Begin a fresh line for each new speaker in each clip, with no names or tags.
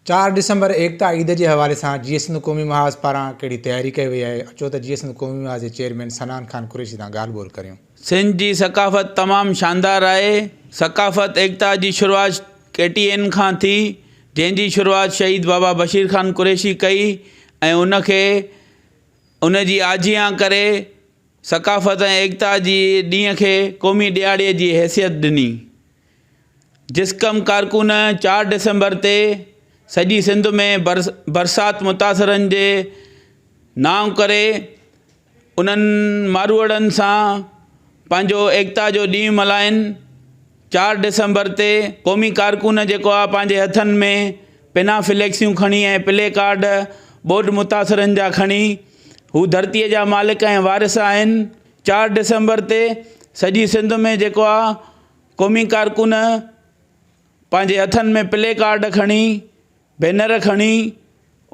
چار ڊسمبر ايڪتا عيد جي حوالي سان جيئي سنڌ قومي محاذ پاران ڪهڙي تياري ڪئي وئي آهي اچو ته جيئي سنڌ قومي محاذ جي چيئرمين صنعان خان قريشي سان ڳالهه ٻولهه ڪريون.
سنڌ جي ثقافت تمام شاندار آهي. ثقافت ايڪتا جي شروعات ڪي ٽي اين کان ٿي، جنهن جي شروعات شهيد بابا بشير خان قريشي ڪئي ۽ ان کي ان جي آجيان ڪري ثقافت ۽ ايڪتا جي ڏينهن کي قومي ڏهاڙي جي حيثيت ڏني. جسقم ڪارڪن چار ڊسمبر تي سڄي سنڌ ۾ برسات متاثرن جي نانء ڪري انهن ماروئڙن سان پنهنجو ايڪتا جو ڏينهن ملهائين. چار ڊسمبر تي قومي ڪارڪن جيڪو آهي پنهنجي هٿن ۾ پنا فليڪسيون کڻي ۽ پلي ڪارڊ ٻوڏ متاثرن جا کڻي هو ڌرتي جا مالڪ ۽ وارث آهن. چار ڊسمبر تي سڄي سنڌ ۾ جيڪو آهي قومي ڪارڪن پنهنجي هٿن ۾ پلي ڪارڊ کڻي بينر کڻي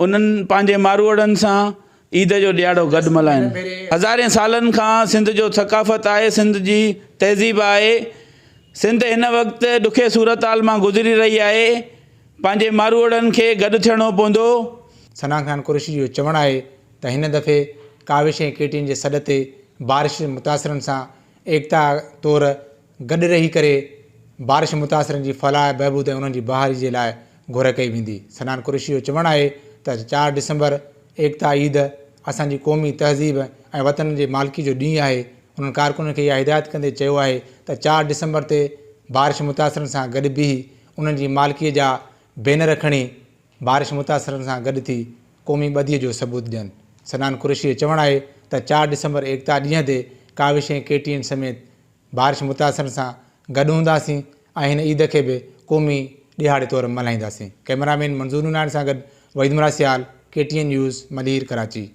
انهن پنهنجي ماروئڙن سان عيد جو ڏيهاڙو گڏ ملهائن. هزارين سالن کان سنڌ جو ثقافت آهي سنڌ جي تهذيب آهي سنڌ هن وقت ڏکي صورتحال مان گذري رهي آهي پنهنجي ماروئڙن کي گڏ ٿيڻو پوندو.
ثنا خان قريشي جو چوڻ آهي ته هن دفعي ڪاوش ۽ ڪي ٽي اين جي سڏ تي بارش متاثرن سان ايڪتا طور گڏ رهي ڪري بارش متاثرن جي فلاح بهبود ۽ انهن جي بحالي جي لاء گهر ڪئي ويندي. صنعان قريشي جو چوڻ آهي ته چار ڊسمبر ايڪتا عيد اسان جي قومي تهذيب ۽ وطن جي مالڪي جو ڏينهن آهي. انهن ڪارڪنن کي اها هدايت ڪندي چيو آهي ته چار ڊسمبر تي بارش متاثرن سان گڏ بيهي انهن جي مالڪي جا بينر کڻي بارش متاثرن سان گڏ ٿي قومي ٻڌي جو ثبوت ڏين. صنعان قريشي جو چوڻ آهي ته چار ڊسمبر ايڪتا ڏينهن تي ڪاوش ۽ ڪي ٽي اين سميت بارش متاثرن سان گڏ هونداسين ۽ هن عيد کي به قومي ڏهاڙي طور ملهائينداسين. ڪئميرا مين منظور نوناري سان گڏ Waheed Murad Sial, K T N news, Malir, Karachi.